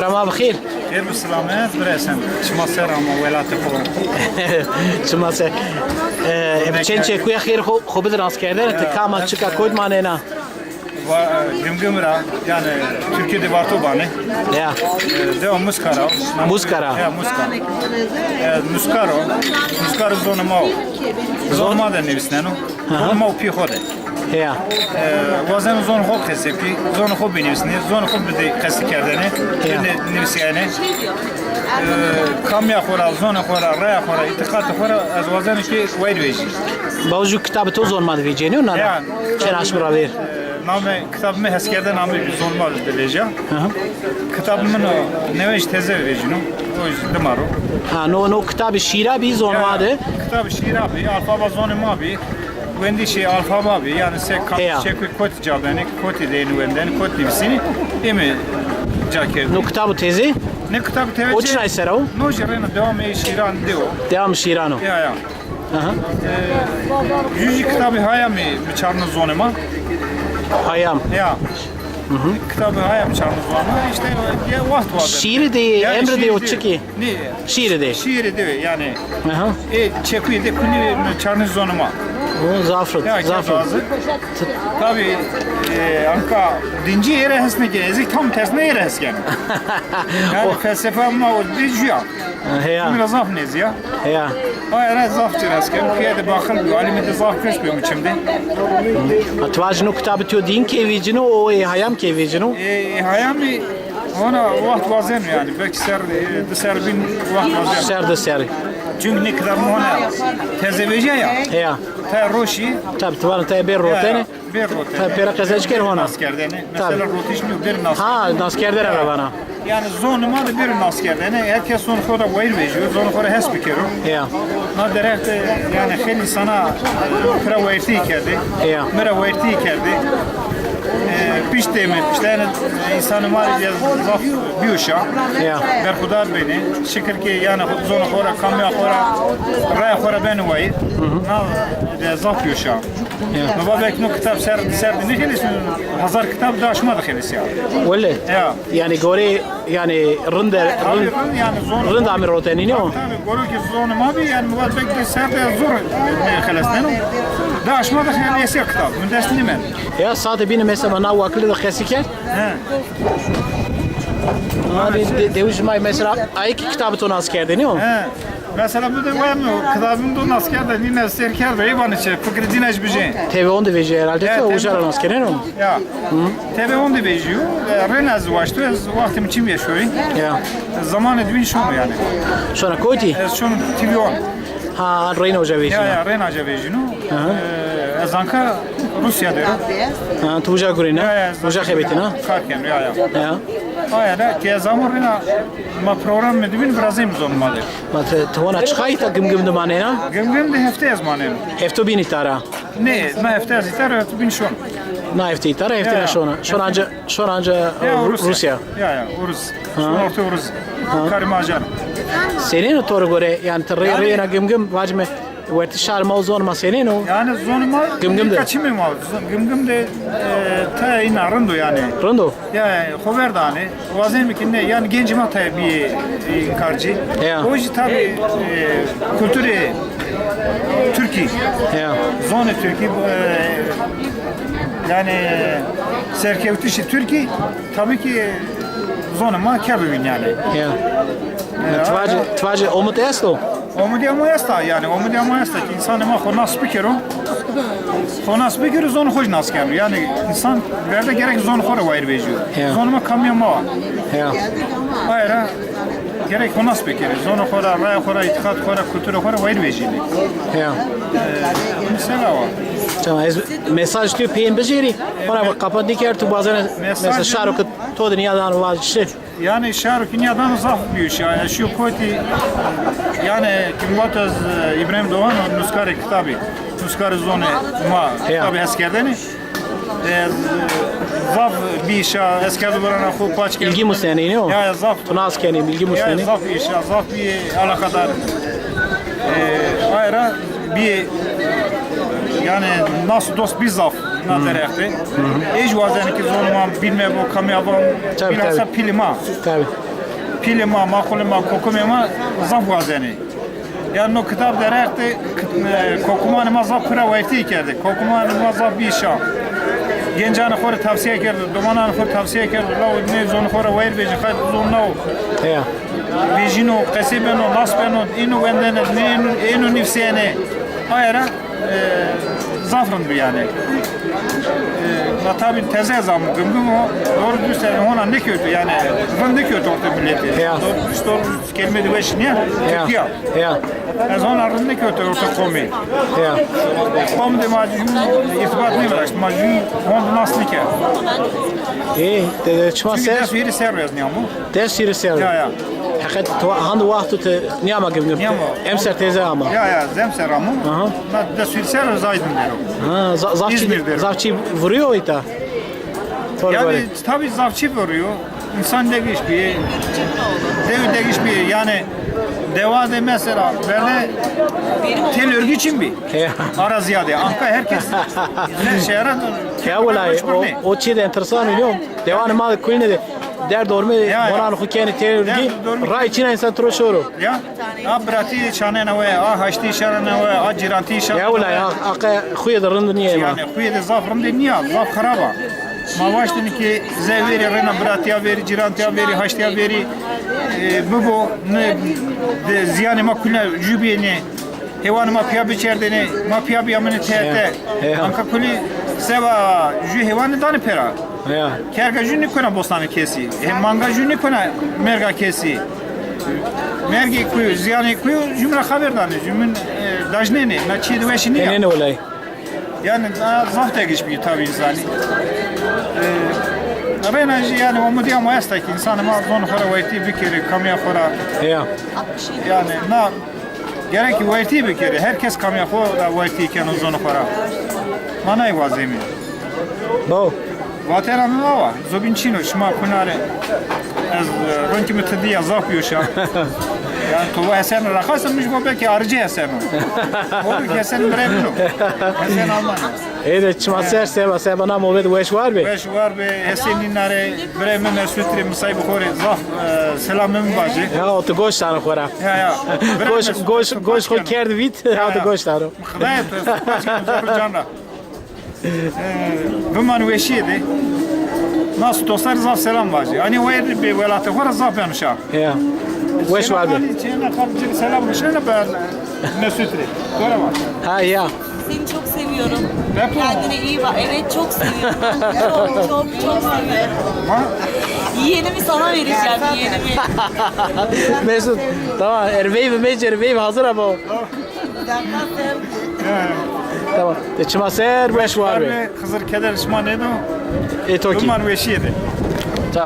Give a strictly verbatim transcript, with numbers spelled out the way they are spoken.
Rama bi xêr. Xêr bi silamet, birê Esen. Çima ser ama welatê xo? Çima ser. E, çend çekuya xêr xo, xo bide naskerdene, ti kam a, çika, kotî manena? Va-, Gimgim ra, yani Türkiye de Varto banê. Ya. E, dewa Muska ra. Muska ra. Ya, Muska. E, Muskar o. Muskar zonê ma o. Zonê ma de nivîsneno. Aha. Zonê ma o pî xo de. Ya. E, wazeno zonê xo qesey bikî, zonê xo binivîsnî, zonê xo bidê qesey kerdene, ya, bidê nivîsîyene. E, kamîya xo ra, zonê xo ra, raya xo ra, îtîqatê xo ra ez wazeno ki wayîr vejî. Baw jû kitabê to zonê ma de vecîyeno, na ra? Ya. Çend aşm ra ver. E, namê kitabê mi Heskerdene Ameyî bî, zonê ma de vejîya. Aha. Kitabê mi no, neweyê jî teze vejîno. O jî dima ro. Ha, no, no kitabê şîra bî zonê ma de. Ya, kitabê şîra bî, alfaba zonê ma bî. Wendişê alfaba bî, yani se ka-, heya, çekuy kotî ca benê, kotî dênî wendene, kotî nivîsînî, ê mi ca kerdî. No kitabo teze? Ne kitabê teze? O çinay ser o? No jî reyna dewamê şîran de o. Dewamê şîran o. Ya, ya. Aha. E, jû jî kitabê Hayamî mi çarno zonê ma. Hayam. Ya. Hı hı. Kitabê Hayamî çarno zonê ma. İşte ya, waxt wazen. Şîîrî de, yani emrî de o çikî? Nê? Şîîrî de. Şîîrî de yani. Aha. E, çekuyê de kunî çarnî zonê ma. O zaf rind, ya, zaf rind. Tabî, e, anka dincî ê rê hes nêkenê, ez tam tersine ê rê hes keno. Yani felsefa ma o de jû ya. Heya. Biraz zaf nêzî ya. Heya. Aye ra zaf çi hes keno. Kuye de baxil bî, alimî de zaf keş bî mi çim de. Ha, ti vajî no kitabê to dîn kê vecîno, o ê Hayam kê vecîno? E, Hayamî Hona waxt wazeno yani. Belkî ser, e, di ser bîn waxt wazeno. Ser di ser. Çunkî nê kitabî hona teze vejîya ya. Heya. Taya roşî. Tabî, ti vana taya bêr rotene. Ya, ya. Bêr rotene. Tabî, pêra qesey çiker hona. Naskerdene. Tabî. Mesela rotiş nîyo, bêr nas. Ha, naskerdene ra vana. Yani zonê ma de bêr naskerdene. Her kes zonê xo ra wayîr vejîyo. Zonê xo ra hes bikero. Ya. Na derheq de, yani, xeylê însana, e, pira wayîrtî kerdê. Ya. Mi ra wayîrtî kerdê. E, piştê mi, piştê, yani, e, însanê ma rê zaf bîyo şa. Ya. Berxudar benê. Şikir ki, yani, zonê xo ra, kamîya xo ra, raya xo ra benê wayîr. Hı hı. Na, e, zaf bîyo şa. Ya. Mi va belkî no kitab ser, ser de nêxelesîno, hezar kitab daha şima de xelesîya. Wele? Ya. Yani, gorê Yani rind e, tabî rind, rind yani zor. Rind amî rotenî, nîyo? Tabî, goro ki zonê ma bî, yani mi vat belkî ser de zor, e, xelesneno. Da şima de xelesîya kitab, mi dest nîmend. Ya saete bîne mesela na wakilî de qesî kerd. He. Abi de, dewij ma mesela ayê kî kitabê to nas kerdê, nîyo? He. Mesela bu de wayem o, kitabim do nas kerde, nîne ser kerde, ey vanê çi, fikri dîne jî bijê. T V on de vejî herhalde, ya, ki uca ra nas keneno. Ya. Tebe honde vejîyo, e, reyna ez waşto, ez wextê mi çin vêşoyî. Ya. Zamanê dibîn şono yani. Şona kotî? Ez şono T V on. Ha, reyna uca vejîno. Ya, ya, reyna uca vejîno. Aha. E, ez anka Rûsya der o. Ha, ti uca gurîna? Ya, ya, ez uca xebetîna? Kar keno, ya, ya. Ya. Aya da ki ez amo reyna ma programê dibîn virazeyim zonê ma de. Ma ti, ti hona çiqayî ta Gimgim de manena? Gimgim de hefte ez maneno. Hefto bîn îta ra? Nê, na hefte ez îta ra, hefte bîn şon. Na hefte îta ra, hefte ra şona. Şona anca, şona anca Rûsya. Ya, ya, Uruz. Şona ortê Uruz. Karê ma acar. Senên o to rê gore, yani ti rê, rê yena Gimgim, vacime, wertê şarê ma û zonê ma senên o? Yani zonê ma Gimgim de. Çimê ma, Gimgim de, e, taya îna rind o yani. Rind o? Ya, xo ver danê. Wazenîme ki ne, yani gencê ma taya bîyê, e, karcî. Ya. O jî tabî, e, kulturê tirkî. Ya. Zonê tirkî, e, yani serkewtişê tirkî tabî ki zonê ma kerdo vîn yani. Ya. E, ti vacî, ti vacî omid esto? Omidîya ma esta yani, omidîya ma esta ki însanê ma xo nas bikero. Xo nas bikero, zonê xo jî nas keno. Yani însan verde gerek zonê xo ra wayîr vejîyo. Ya. Zonê ma kamîya ma wa. Ya. Aye ra gerek xo nas bikerê. Zonê xo ra, raya xo ra, îtîqat xo ra, kulturê xo ra wayîr vejînê. Ya. E, mesela wa. Tamam, ez mesaj tu peyên bijêrî. Ona bak, kapat diker, tu bazen mesela şaro ki to de nîyadan vajî. Yani şaro ki nîyadano zaf bîyo şa. Ya, şîyo kotî, yani ki mi vat ez, e, Îbrahîm Doğan o, nuskarê kitabî, nuskarê zonê ma, ya, kitabî hes kerdene. E, zaf bî şa, hes kerdo birana xo, paç kerdo. İlgi musnenî, nîyo? Ya, ya, zaf. Tu nas kenî, ilgi musnenî. Ya, zaf bî şa, zaf bî alakadar. E, aye ra bî, yani nas dost bî zaf. Na derheq de. Ê jî wazenê ki zonê ma bîn me bo, kamîya bo, tabî, bilhassa pîlê ma. Tabî. Pîlê ma, maqulê ma, kokumê ma zaf wazenê. Ya no kitab derheqê kit-, e, kokumanê ma zaf pira wayirtî kerdê. Kokumanê ma zaf bî şa. Gencanê xo rê tavsiye kerdo, domananê xo rê tavsiye kerdo. Lawo nê zonê xo ra wayir vejî, qay zon nawo. Heya. Vejîno, qesey beno, nas beno, îno wendene, nê îno, îno nivîsêne. Aye ra e, zaf rind bi yanî. E, ma tabî teze ez amo, Gimgim o, doğru dürüst yanî hona nêkewto yanî, rind nêkewto ortê miletî. Ya. Doğru dürüst, doğru dürüst kelîme de weş nîya. Ya. Tirkîya. Ya. Ez hona rind nêkewto ortê qomî. Ya. Qom de ma jû îrtibat nêviraşt, ma jû hond nas nêkerd. Ê, de, de, çima ser? Çünkü dest hîrê serr ez nîyamo. Dest hîrê serr. Ya, ya. Heqet to hande wexto ti nîyama Gimgim. Nîyama. Emser teze ama. Ya, ya, zemser amo. Aha. Na dest hîrê serr ez Aydın dero. Ha, za-, zaf çî, İzmir dero. Zaf çî vuruyor îta. Tor yani böyle. Tabii zaf çî vuruyor. İnsan değişmiyor. Dev değişmiyor. Yani dewa de mesela berde tel örgü için bir. Ya. Ara ziyade. Anka herkes şehre. Ya wulay, o, o çî de enteresan biliyor musun? Dewanê ma de kulîne de derd orme, ya, ya, moran xu kenê teorîkî, ray çîna însan tiro şoro. Ya, a biratî şanena we, a haştî şanena we, a cîrantî şanena we. Ya wulay, a, a qe xuyê de rind nîyê ma. Yanî xuyê de zaf rindê nîya, zaf xirab a. Ma waştîne ki zê verî rêna biratîya verî, cîrantîya verî, haştîya verî, e, bibo, ne, de, ziyanê ma kulîne jû bîyêne. Heywanê ma pîya bikerdêne, ma pîya bîyamêne tete. Ya, ya. Anka kulî seba jû heywanî danê pera. Ya. Kerga jû nêkona bostanê kesî. He, manga jû nêkona merga kesî. Mergê kuyu, ziyanê kuyu jûmin ra xeber danê, jûmin, e, dajnenê. Na çîyê de weşî nîya. Tenêne wulay. Yanî, a, zaf tegîş bî tabî însanî. E, rêna jî yanî umudîya ma esta ki însanê ma zonê xo ra wayirtî bikerê, kamîya xo ra. Ya. Yanî, na Gerek ki wayirtî bikerê. Her kes kamîya xo ra wayirtî keno zonê xo ra. Ma nay wazemî. Bo. Vatena mi awa, zobîn çîno, şima kunare. Ez, e, rinkî mi ti dîya zaf bîyo şa. Yanî to va heseno raxas, mi jî bo belkî aricî heseno. Orik hesen birê min o. Hesen Almanya. Ê de çima ser seba, seba na mobet weş war be. Weş war be, Hesen nînare, birê mi Mesut rê, misayîbê xo rê zaf, e, selamê mi vajê. Ya, o tu goş dano xo ra. Ya, ya. Goş, goş, goş xo kerd vît, ya, o tu goş dano. Xidaya tu ez paç keno zerrê can ra. E, biman weşîye de. Nas dostlar zaf selam vajê. Hani wayir be welatê xo ra zaf beno şa. Ya. Weş war be. Selam, selam, selam, selam, ben Mesut rê. Doğru mu? Ha ya. Seni çok seviyorum. Beppo. Kendine iyi bak. Evet, çok seviyorum. Çok, çok, çok seviyorum. Ha? Yeğenimi sana vereceğim, yeğenimi. Mesut, tamam. Erveyv, mec erveyv hazır ama. Tamam. De çima ser, weş war be. Xizir keder şima nêdo. E to kî. Biman weşîye de.